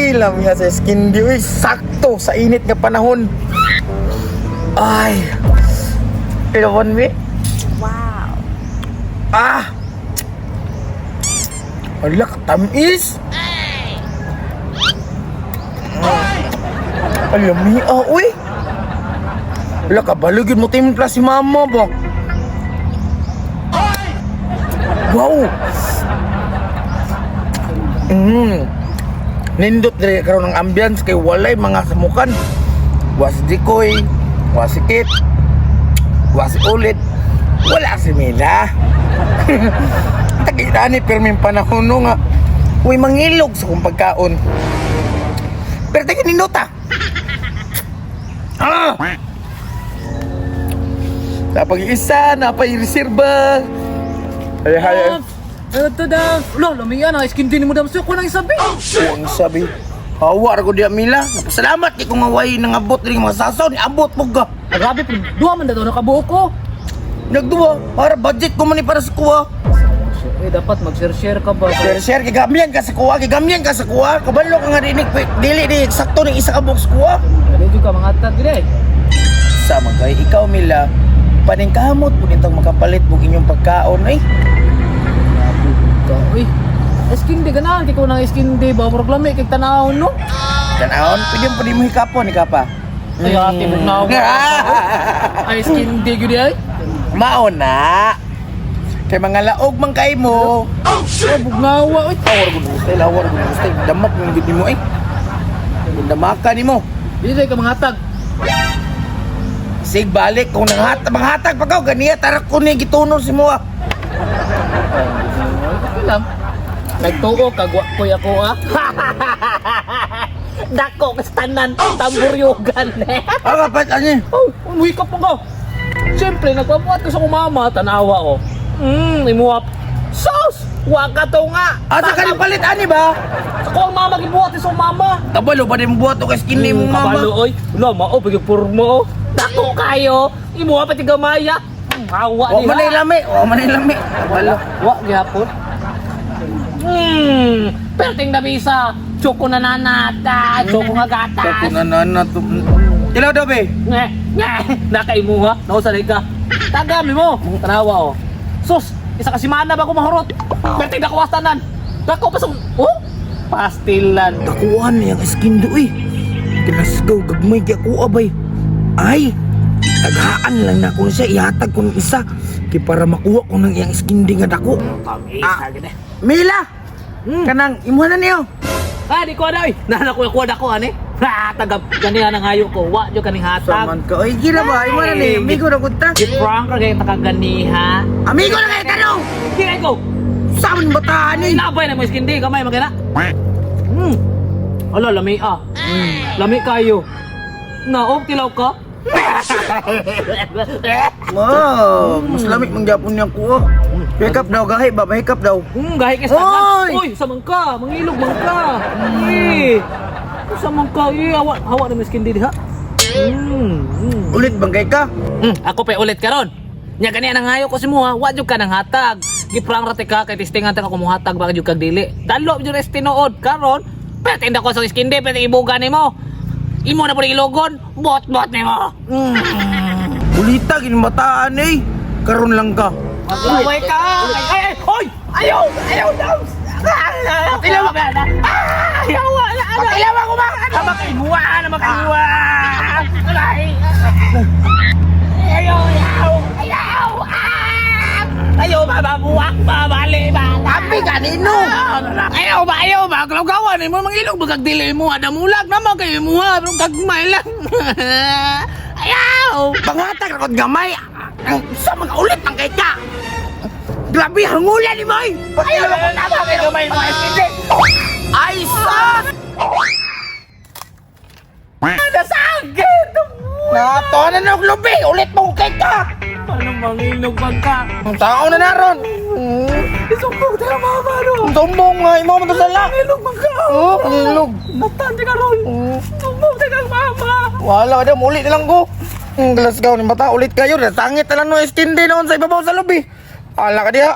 Ay, lamiha sa skin di. Uy, sakto sa init nga panahon. Ay. Ilawan mi. Wow. Ah! Ala, katamis! Ay! Lami, ah, uy! Ala, kabalo yun mo timpla si mama ba? Wow! Nindot diri karon ang ambience kay walay mga samukan. Wa si Dikoy, wa si Kit, wa si Ulit, wala si Mila. Tagita ni pirming panahon no nga. Uy, mangilog sa kong pagkaon. Pero tagi nindot ah. Ah! Napag isa, napay-reserba. Ay, ay, ay. Ito daw. Lo, lamian ang skin din mo dam. So, ko nang isabi. Ang sabi, hawa ra ko diya Mila. Napasalamat kay kung away nangabot diri mga sasaw ni abot mo ka. Ah, grabe, pero duha man daw nakabuo ko. Nagduwa, para budget ko man ni para sa kuha. Eh, dapat mag-share-share ka ba? Share share kay gamyan ka sa kuha, kay gamyan ka sa kuha. Kabalo ka nga dinig, dili di sakto ning isa ka box kuha. Dali jud ka mga tag dire. Sama kay ikaw Mila, paningkamot pud nitong makapalit mo inyong pagkaon ay. Grabe ka. Uy, skin day ka na. Kay ko nang skin day ba? Murag lami kay tanawon no. Tanawon, pwede mo pwede mo hikapon hikapa. Ay, ate, bugnaw. Ay, skin day gyud ay. Mao na. Kay mga laog man kay mo. Oh, bugnawa. Uy, Awar gud style, awar gud style. Damak mo gud nimo eh. Damaka nimo. dili ka mga tag. Sig balik kung nanghatag manghatag pa ka ganiya tarak ko ni gitunon si mo ah. Okay lang. Nagtuo kag wa koy ako ah. Dako kas tanan tamburyugan. Ah, kapat ani. Oh, umuwi ka pa ka. Siyempre, nagpapuat ko sa kong mama, tanawa ko. Imuha. Sos! Wa ka to nga! Asa ka ni palit ani ba? Ako ang mama, gibuhat sa akong mama. Kabalo ba din buhat og skin ni mong mama? Kabalo, oy. Wala, mao, pag purmo, oh. Dako kayo. Imuha pati gamaya. Hawa Wa man ay lami, wa man ay lami. Kabalo. Wa, gihapon. Perting dabisa. Choco na nanata, choco nga gatas. Ako na na to. Ilaw daw be. Nge, nge, nakaimuha. Nausanay ka. Tagami mo. Tanawa oh. Sus, isa ka simana ba ko mahurot? Perting dako tanan. Dako pa sa oh, pastilan. Dakuan niyang skin do eh. Tilasgaw gagmay gi ako abay. Ay, taghaan lang na ko siya ihatag ko ng isa kay para makuha ko ng iyang skin di nga dako. Ah, Mila. Kanang imuha na niyo. Ah, di ko na oy. Nana ko kuha dako ani. Ha, tagap ganiha nang hayo ko. Wa jud kaning hatag. Saman ka. Oy, gila ba? Imuha na ni. Amigo na kunta. Gi-prank ra kay takaganiha. Amigo na kay tanong. Kaya ko. Saman bataan eh. Labay na mo skin di gamay magana. Ala lami ah. Lami kayo. Naog tilaw ka. Wow, mas lamig mang gyapon niyang kuha. Hikap daw gahi ba? Hikap daw. Gahi kay sa Oy! Uy, sa mangka, mangilog mangka. Eh. Sa mangka, eh, awa hawa na miskin di diha. Ulit bangkay ka. Ako pa ulit karon. Nya gani ang hayo ko si muha, wa jud ka nang hatag. Giprang ra ka kay testingan ta ka kung muhatag ba jud kag dili. Dalo jud res tinuod karon. Pwede ko sa skin di, pwede ibuga nimo. Imo na pud ilogon, bot-bot nimo. Ulita ginibataan eh. Karon lang ka. Maglaway ka! Ay, ay, ay! Hoy! Ayaw! Ayaw daw! Patilaw ka na! Ah! Ayaw! Patilaw ako ba? Ano makaiwa? Ano makaiwa? Ay! Ayaw! Ayaw! Ayaw! Ah! Ayaw ba? Mabuwak ba? Bali ba? Abi kanino? Ayaw ba? Ayaw ba? Kalawgawan mo mangilog bagag dili mo. Adamulag naman kayo mo ha. Pero gagmay lang. Ayaw! Pangatag ra kod gamay. Ang sa mga ulit bangkay ka. Grabe hangulan ni mo eh. Ayaw! Tama kayo gamay mo. Ay sus! Nasakit! Nato na nog lubi, ulit mo kay ka. Paano mangilog man ka? Ang tao na naron. Isumbong tayo mga mano! Ang tumbong nga imo man to sala. Mangilog man ka! Oh, mangilog. Natante ka ron! Sumbong tayo kang mama! Wala ka daw, ulit na lang ko. Ang Glasgow ni bata, ulit kayo. Nasangit na lang no, skin din noon sa ibabaw sa lubi. Ala ka diha.